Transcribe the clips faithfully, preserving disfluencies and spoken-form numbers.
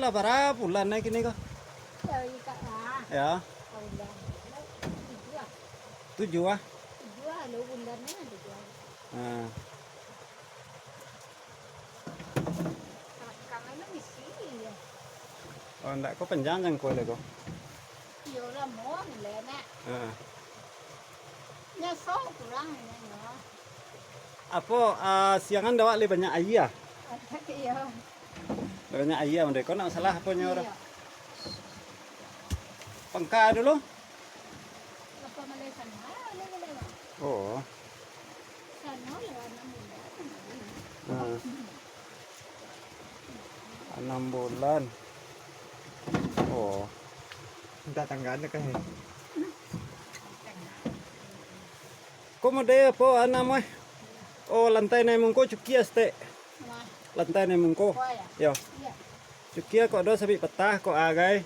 Lah bara bulan nyo kini ko? Dari kak lah. Ya. Bulan. Tujuah. Tujuah ah? Tujuah lo bulan nyo, tujuah. Nah. Kamano misi yo? Oh, ndak ko panjang jangko le ko. Iyo, lamo le, Nak. Heeh. Nyaso kurang nyo. Apo, ah, siangan dawak le banyak aia? Iyo. Banyak aia mandai ko, ndak masalah apo nyo. Iyo. Pangka dulu. Apa Malaysia? Ah, boleh, boleh, Bang. Oh. Sana lah, anam bulan. Nah. Anam bulan. Oh. Minta tanggaan ka, eh? Ko model apo anam, eh? Oh, lantai nan mungko cukia saketek. Nah. Lantai nan mungko. Oh, ya. Yo. Iya. Cukia kok do sabik patah kok agai.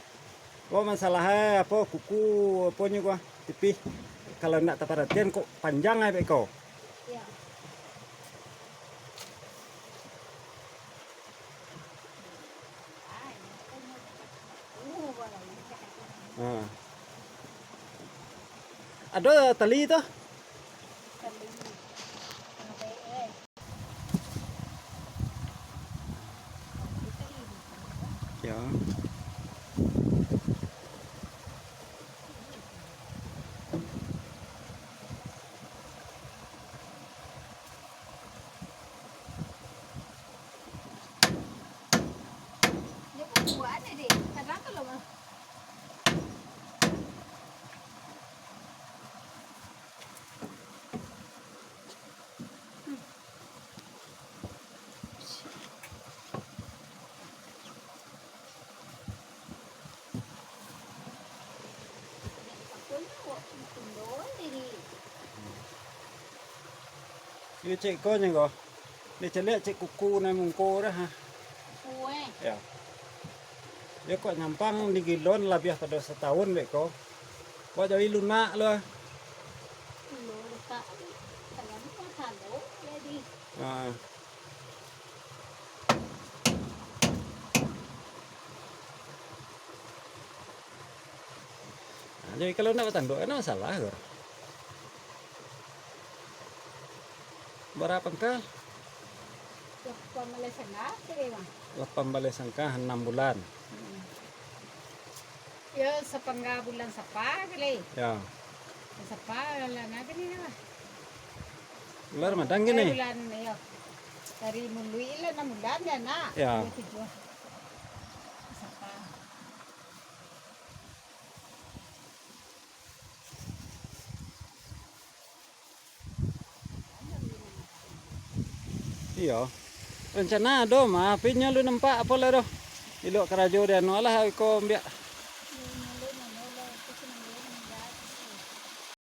Kok masalah, eh, apo, kuku, apo nyo ko, tipih. Kalau ndak taparatian kok panjang ai beko. Iya. Ha. Ado tali tu? Ya. Iyo, cek ko nyo ko. Dicaliak cek kuku nan mungko dah, ha. Kuku, eh. Ya. Yo kok nyampang digilon labiah pado satahun beko. Kok jadi lunak lo, ah. Lo letak di dalam mah salo jadi. Ah. Nah, jadi kalau ndak batanduak, kan masalah ko. Bara pangka? Lapan baleh sangka, kali, Bang. Lapan baleh sangka, anam bulan. Hmm. Yo, sapangga bulan Sapa, kali. Ya. Sapa, lah, nah, kali, lah. Bulan Ramadan kini? Eh, bulan, yo. Dari muluik lah, anam bulan, ya, nak? Ya. Yo, tujuah. Sapa. Iyo. Rencana ado mah, tapi nyo lu nampak apo lah doh. Ilok karajo di anu lah, iko ambiak.